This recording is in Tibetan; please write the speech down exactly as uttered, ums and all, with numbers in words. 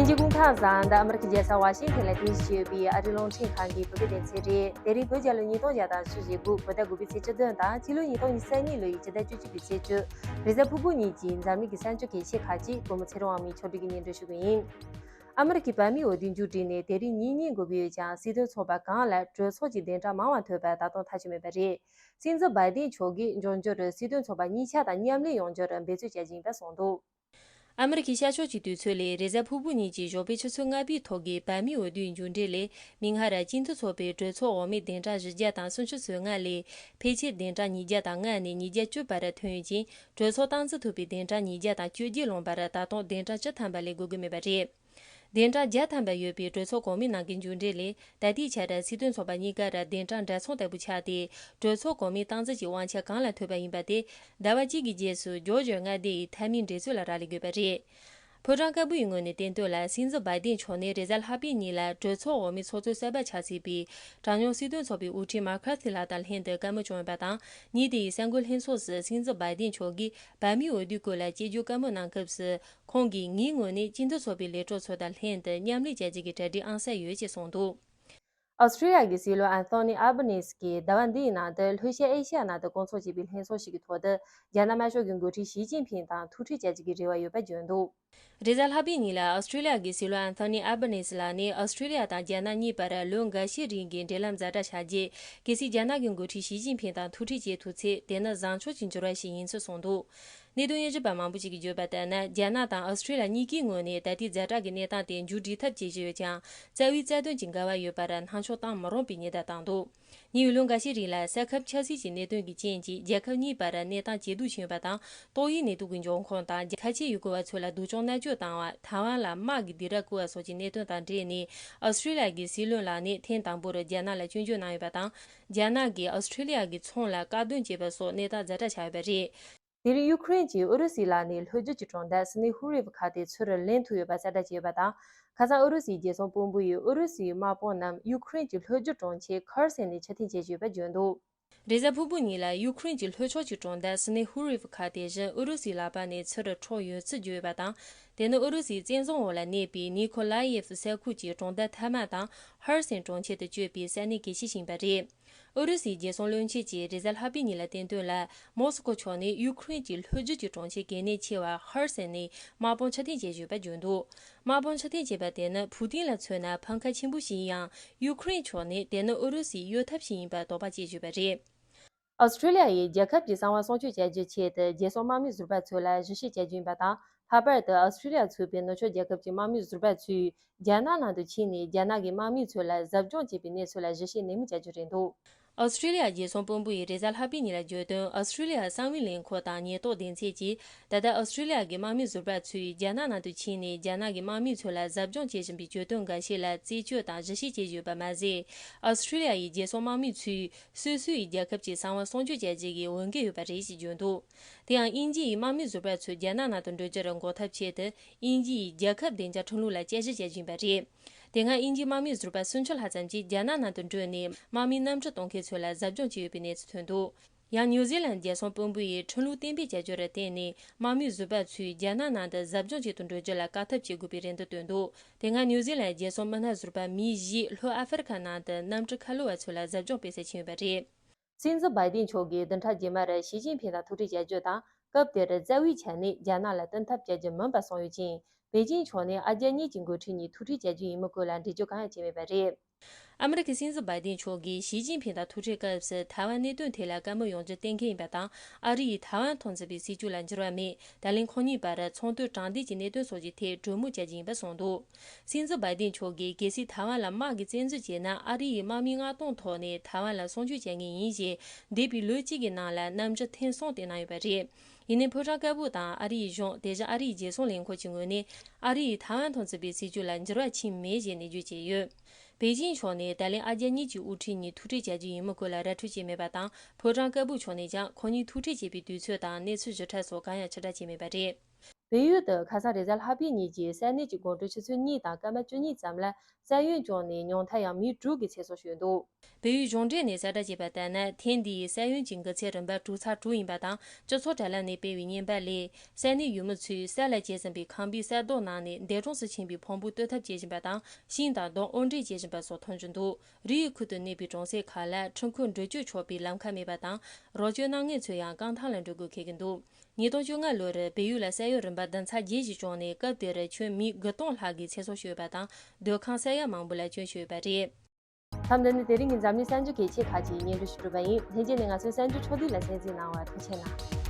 ལྷན་རྒྱས་སྐུ་ཁམས་བཟང་། འདི་ཨ་མི་རི་ཀའི་རྒྱལ་ས་ཝ་ཤིང་ཐན་ལ་རྟེན་གཞི་བྱས་ཡོད་པའི་ཨ་རིའི་རླུང་འཕྲིན་ཁང་གི་བོད་སྐད་སྡེ་ཚན་རེད། དེ་རིང་བོད་རྒྱལ་ལོ་ཉིས་སྟོང་བརྒྱ་དང་བཅུ་ཞེ་དགུ། བོད་ཟླ་དགུ་པའི་ཚེས་བཅུ་བདུན་དང་ཕྱི་ལོ་ཉིས་སྟོང་ཉི་ཤུ་རྩ་གཉིས་ལོའི་སྤྱི་ཟླ་བཅུ་གཅིག་པའི་ཚེས་བཅུ། རེས་གཟའ་ཕུར་བུ་ཉིན་གྱི་འཛམ་གླིང་གི་གསར་འགྱུར་གལ་ཆེ་ཁག་ཅིག་གོང་མ་ཚེ་རིང་དབང་མོས་ཕྱོགས་སྒྲིག་གིས་སྙན་སྒྲོན་ཞུ་གི་ཡིན། ཨ་མི་རི་ཀའི་བོད་མིའི་འོས་བསྡུ་མཇུག་སྒྲིལ་ནས་དེ་རིང་ཉིན་གཉིས་འགོར་གྱི་ཡོད་ཀྱང་། སྲིད་དོན་ཚོགས་པ་གང་ལ་གྲོས་ཚོགས་ཀྱི་གདན་དྲངས་མང་བ་ཐོབ་པ་ད་དུང་ཐག་ཆོད་མེད་པ་རེད། སྲིད་འཛིན་བྷའི་ཏིན་མཆོག་གིས་འབྱུང་འགྱུར་སྲིད་དོན་ཚོགས་པ་གཉིས་ཆ་དང་མཉམ་ལས་ཡོང་རྒྱུར་འབད་རྩོལ་བྱ་རྒྱུ་ཡིན་པ་གསུངས་འདུག་ཨ་མི་རི་ཀའི་ཤར་ཕྱོགས་ཀྱི་དུས་ཚོད་ལས་རེས་གཟའ་ཕུར་བུ་ཉིན་གྱི་ཞོགས་པའི་ཆུ་ཚོད་ལྔ་པའི་ཐོག་གི་བོད་མིའི་འོས་བསྡུའི་མཇུག་འབྲས་ལས། མིག་སྔར་སྤྱི་འཐུས་ཚོགས་པའི་གྲོས་ཚོགས་འོག་མའི་གདན་གྲངས་བཞི་བརྒྱ་དང་སུམ་ཅུ་སོ་ལྔ་ལས། ཕལ་ཆེར་གདན་གྲངས་ཉིས་བརྒྱ་དང་ལྔ་ནས་ཉིས་བརྒྱ་བཅུ་བར་ཐོན་ཡོད་ཅིང་། གྲོས་ཚོགས་སྟངས་འཛིན་ཐུབ་པའི་གདན་གྲངས་ཉིས་བརྒྱ་དང་བཅོ་བརྒྱད་ལོངས་པར་ད་དུང་གདན་གྲངས་བཅུ་ཐམ་པ་ལས་བགོ་གི་མེད་པ་རེད། གདན་གྲངས་བརྒྱ་ཐམ་པ་ཡོད་པའི་གྲོས་ཚོགས་གོང་མའི་ནང་གི་མཇུག་འབྲས་ལས། ད་ལྟའི་ཆར་སྲིད་དོན་ཚོགས་པ་གཉིས་ཀར་གདན་གྲངས་འདྲ་མཚུངས་ལྟ་བུ་ཆགས་ཏེ། གྲོས་ཚོགས་གོང་མའི་སྟངས་འཛིན་གྱི་དབང་ཆ་གང་ལ་ཐོབ་པ་ཡིན་པ་དེ། ཟླ་བ་གཅིག་གི་རྗེས་སུ་ཇོར་ཇར་མངའ་སྡེ་ཡི་མཐའ་མའི་འགྲན་རྩོད་ལ་རག་ལས་དགོས་པ་རེད། ཕོ་བྲང་དཀར་པོ་ཡི་ངོས་ནས་བསྟན་དོན་ལ། སྲིད་འཛིན་བྷའི་ཏིན་མཆོག་ནས་རེས་གཟའ་ལྷག་པའི་ཉིན་ལ་གྲོས་ཚོགས་འོག་མའི་ཚོགས་གཙོ་གསར་པ་ཆགས་སྲིད་པའི་གྲངས་ཉུང་སྲིད་དོན་ཚོགས་པའི་དབུ་ཁྲིད་མར་ཁ་སི་ལགས་དང་ལྷན་དུ་བཀའ་མོལ་བྱུང་ཡོད་པ་དང་། ཉིན་དེའི་གསར་འགོད་ལྷན་ཚོགས་སུ་སྲིད་འཛིན་བྷའི་ཏིན་མཆོག་གིས་བོད་མིའི་འོས་བསྡུའི་སྐོར་ལ་དཔྱད་བརྗོད་བཀའ་མོལ་གནང་སྐབས་སུ། ཁོང་གིས་ངའི་ངོས་ནས་སྤྱི་འཐུས་ཚོགས་པའི་ལས་གྲོགས་ཚོ་དང་ལྷན་དུ་མཉམ་ལས་བྱ་རྒྱུ་གི་གྲ་སྒྲིག་ཨང་གསར་ཡོད་ཅེས་གསུངས་འདུག་ཨོ་སི་ཀྲི་ལི་ཡ་གི་སྲིད་བློན་ཨན་ཐོ་ནི་ཨལ་བྷ་ནེ་སི་ཀྱིས་ཟླ་བ་འདིའི་ནང་དུ་ལྷོ་ཤར་ཨེ་ཤི་ཡ་ནང་དུ་སྐོང་ཚོགས་བྱས་པའི་ལྷན་ཚོགས་ཤིག་གི་ཐོག་ཏུ། རྒྱ་ནག་དམར་ཤོག་གི་འགོ་ཁྲིད་ཞི་ཅིན་ཕིང་དང་ཐུག་འཕྲད་བྱ་རྒྱུ་གི་རེ་བ་ཡོད་པ་བརྗོད་འདུག་རེས་གཟའ་ལྷག་པའི་ཉིན་ལ་ཨོ་སི་ཀྲི་ལི་ཡ་གི་སྲིད་བློན་ཨན་ཐོ་ནི་ཨལ་བྷ་ནེ་སི་ལགས་ནས། ཨོ་སི་ཀྲི་ལི་ཡ་དང་རྒྱ་ནག་གཉིས་བར་ལོ་འགའ་ཤས་རིང་གི་འབྲེལ་ལམ་ཛ་དྲག་ཆགས་རྗེས། གལ་སྲིད་རྒྱ་ནག་གི་འགོ་ཁྲིད་ཞི་ཅིན་ཕིང་དང་ཐུག་འཕྲད་བྱེད་ཐུབ་ཚེ། དེ་ནི་བཟང་ཕྱོགས་ཀྱི་འགྱུར་བ་ཞིག་ཡིན་ཚུལ་གསུངས་འདུག་གནད་དོན་དབྱེ་ཞིབ་པ་མང་པོ་ཞིག་གིས་བརྗོད་པ་ལྟར་ན། རྒྱ་ནག་དང་ཨོ་སི་ཀྲི་ལི་ཡ་གཉིས་ཀའི་ངོས་ནས་ད་ལྟའི་ཛ་དྲག་གི་གནས་སྟངས་དེ་མཇུག་སྒྲིལ་ཐབས་བྱེད་བཞིན་ཡོད་ཀྱང་། རྩ་བའི་རྩ་དོན་གྱི་འགལ་བ་ཡོད་པར་སྣང་ཆུང་བཏང་མི་རུང་པའི་ཉེན་བརྡ་བཏང་འདུག་ཉེ་བའི་ལོ་འགའ་ཤས་རིང་ལ་ས་ཁུལ་ཆབ་སྲིད་ཀྱི་གནད་དོན་གྱི་རྐྱེན་གྱིས་རྒྱལ་ཁབ་གཉིས་བར་གནས་སྟངས་ཇེ་སྡུག་ཕྱིན་ཡོད་པ་དང་། ཏོག་དབྱིབས་ནད་དུག་གི་འབྱུང་ཁུངས་དང་། ཁ་ཆེའི་ཡུལ་སྐོར་བ་ཚོ་ལ་སྡུག་སྦྱོང་མནར་གཅོད་བཏང་བ། ཐའེ་ཝན་ལ་དམག་གི་སྡིགས་ར་བསྐུལ་བ་སོགས་ཀྱི་གནད་དོན་དང་འབྲེལ་ནས། ཨོ་སི་ཀྲི་ལི་ཡ་གི་སྲིད་བློན་ལགས་ནས་ཐེངས་དང་པོར་རྒྱ་ནག་ལ་སྐྱོན་བརྗོད་གནང་ཡོད་པ་དང་། རྒྱ་ནག་གིས་ཨོ་སི་ཀྲི་ལི་ཡ་གི་ཚོང་ལ་བཀག་སྡོམ་བྱས་པ་སོགས་གནས་སྟངས་ཛ་དྲག་ཆགས་ཡོད་པ་རེད། དེ་རིང་ཡུ་ཁུ་རེན་གྱིས་ཨུ་རུ་སུའི་ལག་ནས་ལྷོ་རྒྱུད་ཀྱི་གྲོང་རྡལ་སི་ནེ་ཧུ་རི་བ་ཁག་དེ་ཚུར་ལེན་ཐུབ་ཡོད་པ་གསལ་བསྒྲགས་བྱས་ཡོད་པ་དང་། ཁ་སང་ཨུ་རུ་སུའི་རྒྱལ་སྲུང་དཔོན་པོ་ཡིས་ཨུ་རུ་སུའི་དམག་དཔུང་རྣམས་ཡུ་ཁུ་རེན་གྱི་ལྷོ་རྒྱུད་གྲོང་ཁྱེར་ཁར་སན་ནས་ཕྱིར་འཐེན་བྱེད་ཀྱི་ཡོད་པ་བརྗོད་འདུག་རེས་གཟའ་ཕུར་བུ་ཉིན་ལ་ཡུ་ཁུ་རེན་གྱི་ལྷོ་ཕྱོགས་ཀྱི་གྲོང་རྡལ་སི་ནེ་ཧུ་རི་བ་ཁག་དེ་བཞིན་ཨུ་རུ་སུའི་ལག་པ་ནས་ཚུར་འཕྲོག་ཡོད་ཚུལ་བརྗོད་ཡོད་པ་དང་། དེ་ནི་ཨུ་རུ་སུའི་བཙན་བཟུང་འོག་ལ་གནས་པའི་ནི་ཁོ་ལ་ཡེབ་ས་ཁུལ་གྱི་གྲོང་རྡལ་མཐའ་མ་དང་། ཧར་སན་གྲོང་ཁྱེར་དུ་སྤྱོད་པའི་ས་གནས་གལ་ཆེ་ཞིག་ཡིན་པ་རེད། ཨུ་རུ་སུའི་རྒྱལ་སྲུང་བློན་ཆེན་གྱིས་རེས་གཟའ་ལྷག་པའི་ཉིན་ལ་བསྟན་དོན་ལ། མོ་སི་ཀོ་ཕྱོགས་ནས་ཡུ་ཁུ་རེན་གྱི་ལྷོ་རྒྱུད་ཀྱི་གྲོང་ཁྱེར་གལ་གནད་ཆེ་བ་ཧར་སན་ནས་དམག་དཔུང་ཕྱིར་འཐེན་བྱེད་བཞིན་ཡོད་པ་བརྗོད་འདུག་དམག་དཔུང་ཕྱིར་འཐེན་བྱས་པ་དེ་ནི་ཕུའུ་ཏིན་ལ་མཚོན་ན་ཕམ་ཁ་ཆེན་པོ་ཞིག་ཡིན་ཡང་། ཡུ་ཁུ་རེན་ཕྱོགས་ནས་དེ་ནི་ཨུ་རུ་སུའི་གཡོ་ཐབས་ཤིག་ཡིན་པར་དོགས་པ་སྐྱེ་བཞིན་ཡོད་པ་རེད། ཨོ་སི་ཀྲི་ལི་ཡ་ཡིས་རྒྱལ་ཁབ་ཀྱི་གསང་བ་སྲུང་སྐྱོབ་བྱ་རྒྱུའི་ཆེད་དུ་རྒྱལ་སྲུང་དམག་མིའི་ཟུར་པ་ཚོ་ལ་གཞི་བྱེད་བྱ་རྒྱུ་ཡིན་པ་དང་། ལྷག་པར་དུ་ཨོ་སི་ཀྲི་ལི་ཡ་ཚུད་པའི་ནུབ་ཕྱོགས་རྒྱལ་ཁབ་ཀྱི་དམག་མིའི་ཟུར་པ་ཚོས་རྒྱ་ནག་ནང་དུ་ཕྱིན་ནས་རྒྱ་ནག་གི་དམག་མི་ཚོ་ལ་ཟབ་སྦྱོང་བྱེད་པའི་གནས་ཚུལ་ལ་གཞི་བྱེད་ནན་མོ་བྱ་རྒྱུ་རེད་འདུག་ཨོ་སི་ཀྲི་ལི་ཡ་རྒྱལ་སྲུང་དཔོན་པོ་ཡིས་རེས་གཟའ་ལྷག་པའི་ཉིན་ལ་བརྗོད་དོན། ཨོ་སི་ཀྲི་ལི་ཡ་གསང་བའི་ལས་ཁུངས་དང་ཉེན་རྟོག་སྡེ་ཚན་གྱིས། ད་ལྟ་ཨོ་སི་ཀྲི་ལི་ཡ་གི་དམག་མིའི་ཟུར་པ་ཚོས་རྒྱ་ནག་ནང་དུ་ཕྱིན་ནས་རྒྱ་ནག་གི་དམག་མི་ཚོ་ལ་ཟབ་སྦྱོང་བྱེད་བཞིན་པའི་བརྗོད་དོན་འགའ་ཤས་ལ་རྩད་གཅོད་དང་གཞི་བྱེད་བྱེད་བཞིན་ཡོད་པ་མ་ཟད། ཨོ་སི་ཀྲི་ལི་ཡ་ཡི་རྒྱལ་སྲུང་དམག་མི་ཚོས་སོ་སོའི་རྒྱལ་ཁབ་ཀྱི་གསང་བ་སྲུང་སྐྱོབ་བྱ་རྒྱུ་གི་འོས་འགན་ཡོད་པ་རེད་ཅེས་བརྗོད་འདུག་དེ་ཡང་དབྱིན་ཇི་ཡི་དམག་མིའི་ཟུར་པ་ཚོས་རྒྱ་ནག་ནང་དུ་འགྲོ་རྒྱུར་འགོག་ཐབས་ཆེད་དུ། དབྱིན་ཇི་ཡི་རྒྱལ་ཁབ་བདེ་འཇགས་ཁྲིམས་ལུགས་ལ་དཔྱད་ཞིབ་བྱེད་བཞིན་པ་རེད། དེ་སྔ་དབྱིན་ཇིའི་དམག་མིའི་ཟུར་པ་སུམ་ཅུ་ལྷག་ཙམ་གྱིས་རྒྱ་ནག་ནང་དུ་འགྲོ་ནས་དམག་མིའི་གནམ་གྲུ་གཏོང་མཁན་ཚོ་ལ་ཟབ་སྦྱོང་བྱས་ཡོད་པའི་གནས་ཚུལ་ཐོན་འདུག་ཡང་ནིའུ་ཛི་ལན་རྒྱལ་སྲུང་དཔོན་པོ་ཡིས་ཁྲིམས་ལུགས་གཏན་འབེབས་བྱ་རྒྱུར་བརྟེན་ནས། དམག་མིའི་ཟུར་པ་ཚོས་རྒྱ་ནག་ནང་དུ་ཟབ་སྦྱོང་བྱེད་དུ་འགྲོ་རྒྱུ་ལ་བཀག་ཐབས་བྱེད་དགོས་པའི་རེ་འདུན་བཏོན་འདུག་དེ་སྔ་ནིའུ་ཛི་ལན་རྒྱལ་སྲུང་མི་སྣ་ཟུར་པ་མི་བཞིས་ལྷོ་ཨ་ཧྥེ་རི་ཁ་ནང་དུ་གནམ་གྲུ་ཁ་ལོ་བ་ཚོ་ལ་ཟབ་སྦྱོང་སྤེལ་སར་ཕྱིན་ཡོད་པ་རེད། སྲིད་འཛིན་བྷའི་ཏིན་མཆོག་གིས་བདུན་ཕྲག་རྗེས་མར་ཞི་ཅིན་ཕིང་དང་ཐུག་འཕྲད་བྱ་རྒྱུ་དང་། སྐབས་དེར་རྩ་བའི་ཆ་ནས་རྒྱ་ནག་ལ་བསྟུན་ཐབས་བྱ་རྒྱུ་མིན་པ་གསུངས་ཡོད་ཅིང་། པེ་ཅིན་ཕྱོགས་ནས་ཨ་རྒྱ་གཉིས་ཀྱི་འགོ་ཁྲིད་གཉིས་ཐུག་འཕྲད་བྱ་རྒྱུ་ཡིན་མིན་སྐོར་ལ་འགྲེལ་བརྗོད་གང་ཡང་བྱས་མེད་པ་རེད། ཨ་མི་རི་ཀའི་སྲིད་འཛིན་བྷའི་ཏིན་མཆོག་གིས་ཞི་ཅིན་ཕིང་དང་ཐུག་འཕྲད་སྐབས་སུ་ཐའེ་ཝན་གནད་དོན་ཐད་ལ་བཀའ་མོལ་ཡོང་རྒྱུ་གཏན་འཁེལ་ཡིན་པ་དང་། ཨ་རི་ཡིས་ཐའེ་ཝན་ཐོག་འཛིན་པའི་སྲིད་ཇུས་ལ་འགྱུར་བ་མེད། ད་ལན་ཁོང་གཉིས་བར་ཚོང་དོན་དྲང་བདེན་གྱི་གནད་དོན་སོགས་ཀྱི་ཐད་གྲོས་མོལ་བྱ་རྒྱུ་ཡིན་པ་གསུངས་འདུག་སྲིད་འཛིན་བྷའི་ཏིན་མཆོག་གིས་གལ་སྲིད་ཐའེ་ཝན་ལ་དམག་གིས་བཙན་འཛུལ་བྱས་ན། ཨ་རི་ཡིས་དམག་མིའི་མངགས་གཏོང་ཐོག་ནས་ཐའེ་ཝན་ལ་སྲུང་སྐྱོབ་བྱ་ངེས་ཡིན་ཞེས། འདས་པའི་ལོ་གཅིག་གི་ནང་ལ་རྣམ་འགྱུར་ཐེངས་གསུམ་བསྟན་གནང་ཡོད་པ་རེད། ཡིན་ནའི་ཕོ་བྲང་དཀར་པོ་དང་ཨ་རིའི་གཞུང་། དེ་བཞིན་ཨ་རིའི་རྒྱལ་སྲུང་ལས་ཁུངས་ཀྱི་ངོས་ནས། ཨ་རི་ཡིས་ཐའེ་ཝན་ཐོག་འཛིན་པའི་སྲིད་ཇུས་ལ་འགྱུར་བ་ཕྱིན་མེད་ཅེས་ནན་བརྗོད་བྱས་ཡོད། པེ་ཅིན་ཕྱོགས་ནས་ད་ལན་ཨ་རྒྱ་གཉིས་ཀྱི་དབུ་ཁྲིད་གཉིས་ཐུག་འཕྲད་བྱ་རྒྱུ་ཡིན་མིན་སྐོར་ལ་ར་འཕྲོད་བྱས་མེད་པ་དང་། ཕོ་བྲང་དཀར་པོའི་ཕྱོགས་ནས་ཀྱང་ཁོང་གཉིས་ཐུག་འཕྲད་བྱེད་པའི་དུས་ཚོད་དང་གནས་ཚུལ་ཞིབ་ཕྲ་སོགས་གང་ཡང་ཕྱིར་བསྒྲགས་བྱས་མེད་པ་རེད། བལ་ཡུལ་དུ་ཁ་སང་རེས་གཟའ་ལྷག་པའི་ཉིན་གྱི་ས་གནས་ཀྱི་དགོང་དྲོ་ཆུ་ཚོད་གཉིས་དང་སྐར་མ་བཅུ་གཉིས་ཙམ་ལ་ས་ཡོམ་བྱུང་ནས་ཉུང་མཐའ་ཡང་མི་དྲུག་གི་ཚེ་སྲོག་ཤོར་འདུག་བལ་ཡུལ་གཞུང་འབྲེལ་ནས་གསལ་བསྒྲགས་བྱས་པ་ལྟར་ན། ཐེངས་འདིའི་ས་ཡོམ་གྱི་འགག་ཚད་རིམ་པ་དྲུག་ཚེག་དྲུག་ཡིན་པ་དང་། སྤྱི་ཚོགས་དྲ་ལམ་ནས་སྤེལ་བའི་བརྙན་པར་ལས། ས་གནས་ཡུལ་མི་ཚོས་ས་ལ་བཅད་ཟིན་པའི་ཁང་པའི་ས་རྡོ་ནང་ནས་འདས་གྲོངས་སུ་ཕྱིན་པའི་ཕུང་པོ་བཏོན་ཐབས་བྱེད་བཞིན་པ་དང་། ཤིང་དང་རྡོ་དབོར་འདྲེན་བྱེད་བཞིན་པ་སོགས་མཐོང་རྒྱུ་འདུག་རི་ཡི་ཁུལ་དུ་གནས་པའི་གྲོང་གསེབ་ཁག་ལ་འཕྲུལ་འཁོར་འགྲུལ་སྐྱོད་ཆོག་པའི་ལམ་ཁ་མེད་པ་དང་། རོགས་སྐྱོར་གནང་མཁན་ཚོ་ཡང་རྐང་ཐང་ལ་འགྲོ་དགོས་འཁེལ་གྱི་འདུག་ཉིས་སྟོང་བཅོ་ལྔ་ལོར་བལ་ཡུལ་ལ་ས་ཡོམ་རིམ་པ་བདུན་ཚེག་བརྒྱད་ཅིག་བྱུང་ནས། སྐབས་དེར་ཁྱོན་མི་དགུ་སྟོང་ལྷག་གི་ཚེ་སྲོག་ཤོར་ཡོད་པ་དང་། སྡོད་ཁང་ས་ཡ་མང་པོ་ལ་སྐྱོན་ཤོར་ཡོད་པ་རེད། མཚམས་འདི་ནི་དེ་རིང་གི་འཛམ་གླིང་གསར་འགྱུར་གྱི་ཆེད་ཁག་ཅིག་སྙན་སྒྲོན་ཞུ་གྲུབ་པ་ཡིན། ལྷན་རྒྱས་ནས་ང་ཚོའི་གསར་འགྱུར་ཕྱོགས་བསྡུས་ལ་གསན་གཟིགས་གནང་བར་ཐུགས་རྗེ་གནང་།